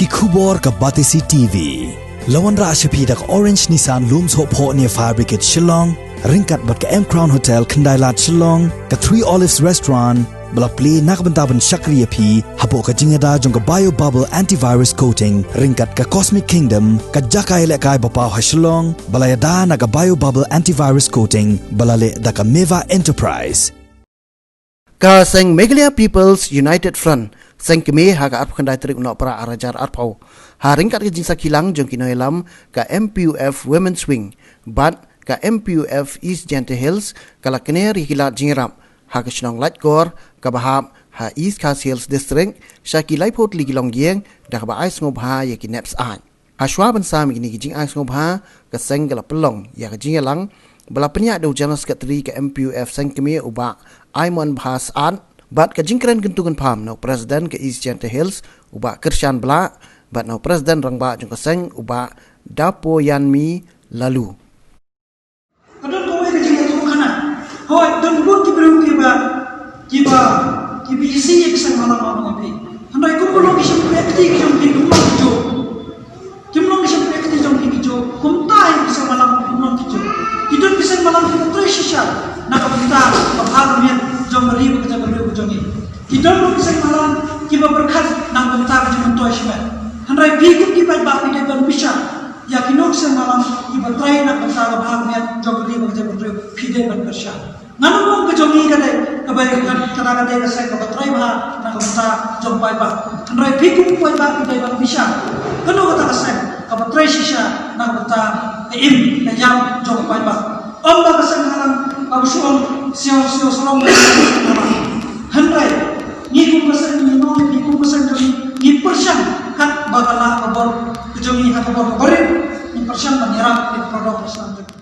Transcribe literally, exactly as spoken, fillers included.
Ki khubor ka Batesi T V. La wanrah sha phi da ka Orange Nissan Lum Sohphoh near Fire Brigade Shillong, ryngkat bad ka M Crown Hotel Khyndai Lad Shillong, ka Three Olives Restaurant, ba la plie na ka bynta ban shakri ïa phi hapoh ka jingïada jong ka Bio Bubble Antivirus Coating, ryngkat ka Cosmic Kingdom, ka jaka ïalehkai ba paw ha Shillong, ba la ïada na ka Bio Bubble Antivirus Coating, ba la leh da ka Meva Enterprise. Ka seng Meghalaya People's United Front seng kmie ha ka arphew khyndai tarik u Nohprah arhajar arphew, ha ryngkat ka jingsakhi lang jong ki nongïalam ka M P U F Women's Wing bad ka M P U F East Jaintia Hills, ka la kner ïa ki lad jingïarap ha ka shnong Laitkor kaba hap ha East Khasi Hills District sha ki laiphew tylli ki longïing da kaba ai sngewbha ïa ki nep syaid. Hashwa ban sam ïa kine ki jingai sngewbha, ka seng ka la pynlong ïa ka jingïalang ba la pynïaid da u General Secretary ka M P U F seng kmie u Bah Aimon Bha Sat, bad ka jingkren kyntu kynpham na u President ka East Jaintia Hills u Bah Kyrshan Blah, bad na u President rangbah jong ka seng u Bah Dapoyanmi Laloo. Ka don kawei ka jingïathuhkhana. Hooid, don bun ki briew kiba, kiba, kiba isih ïa ki seng malam ma ngi. Hynrei kumba long ki shympriahkti ki jong ki, kim long ki jong, kim long ki shympriahkti jong ki ki jong, kumta ïa ki seng malam kim long ki jong. Ki don ki seng malam kiba trei shisha na ka bynta ka bha ka miat jong ka ri bad ka jaitbynriew ka jong ngi. Ki don ruh ki seng malam kiba pyrkhat na ka bynta ka jingmyntoi shimet. Hynrei phi kum ki paidbah phi dei ban bishar ïa kino ki seng malam kiba trei na ka bynta ka bha ka miat jong ka ri bad ka jaitbynriew, phi dei ban pyrshah. Ngan ong ka jong ngi ka dei, kaba, ka, ka dei ka seng kaba trei bha na ka bynta jong paidbah. Hynrei phi kum paidbah phi dei ban bishar kano kata ka seng kaba trei shisha na ka bynta ka im ka ïam jong paidbah. Ym ba ka seng halang kaba shu ong siaw siaw sarong. Hynrei ngi kum ka seng, ngi ong ngi kum ka seng jong ngi, ngi pyrshang katba ka lah ka bor ka jong ngi ha ka bor kaba rit, ngi pyrshang ban ïarap ïa ka pradok ka seng jong ngi.